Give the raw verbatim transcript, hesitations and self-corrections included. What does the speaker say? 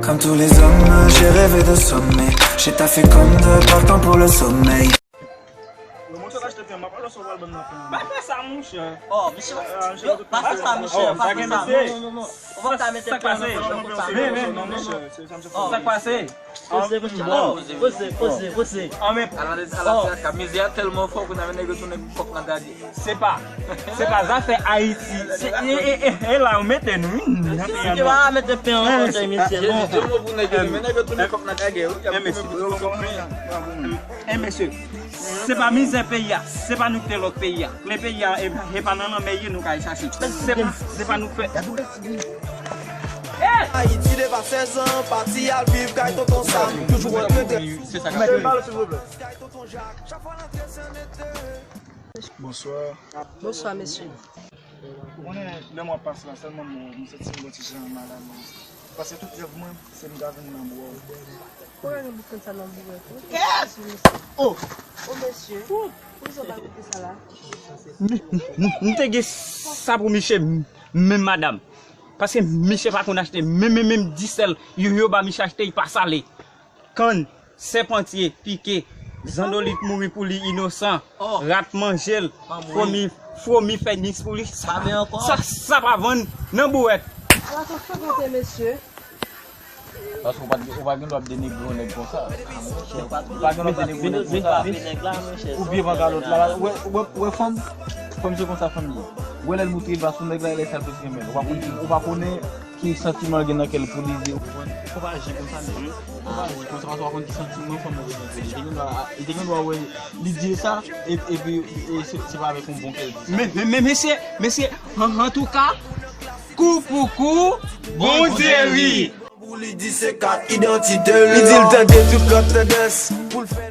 Comme tous les hommes, j'ai rêvé de sommet. J'ai taffé comme deux, pas le temps pour le sommeil. Yo, monchè, l achte pen, m ap pale sou pral ban nan pen. Pa fè sa, monchè. Oh, misye, Ah, misye, yo, pa fè sa, misye, oh, pa pa fè gen sa. mesye. Non, non, non. Ou pa ka mete pen nan fòm konsa. Men, men, men, men, mesye, se sa, mesye. Oh. Sa k pase? Poze, poze, poze, poze, poze. Ah, men, Ala de, ala de, ka mizè a tèlman fò pou n ap nèg yo tounen kòk nan gage. Se pa, se pa zafè Ayiti. Se, e, e, e, e la, ou mete nou, wi. Misye pa mete pen an kòk, misye, non. Se yon mo pou nèg yo, men nèg yo tounen kòk nan gage, wi. E, mesye. E, mesye. Se pa mizè peyi a, se pa nou ki te lòk peyi a. Kle peyi a, e, e pa nan lanmè ye nou ka al chache. Se pa, se pa nou k fè. Ayiti depi sèz an, pati al viv kay tonton Sam. Toujou regrete. Se sa k ap fè. Bonswa. Bonswa, mesye. Ou konnen lè m ap pase la, sèlman m, m santi m yon ti jan mal alèz. Paske tout rèv mwen, se m ta vin nan bouwè w. Ou pa gen bout konn sa nan bouwè tou. Oh! O mesye, poukisa w pa koute sa la? M, m, m te gen sa pou misye, m, menm madanm. Paske misye pa konn achte, menm, menm, menm disèl, yo, yo ba misye achte, li pa sale. Kann, sèpantye, pike, zandolit mouri pou li inosan, rat manje l, fwomi, fwomi fè nis pou li. Sa, sa, sa pa vann nan bouwèt. Ala sa frekante, mesye. Paske ou pa t gen, ou pa gen dwa ap denigre yon nèg konsa. Ou pa gen dwa ap denigre yon nèg konsa. Ou byen vangalot la, ou wè, ou wè, ou wè fanm, fanm se konsa fanm ye. Ou wè lè l moutre l pa sou nèg la, e lè sa l plis renmen l. Ou pa konn, ou pa konnen ki santiman l gen nan kè l pou li di. Ou pa aji konsa, nèg. Ou pa aji konsa, paske ou pa konn ki santiman fanm nan gen pou li. Li te gen dwa, li te gen dwa wè, li di l sa, e, epi, e se, se pa avèk yon bon kè l di sa. Men, men, men, mesye, mesye, an, antouka, kou pou kou, Bondye ri. Pou li di se kat idantite l. Li di l tande tout lòt tandans pou l fè.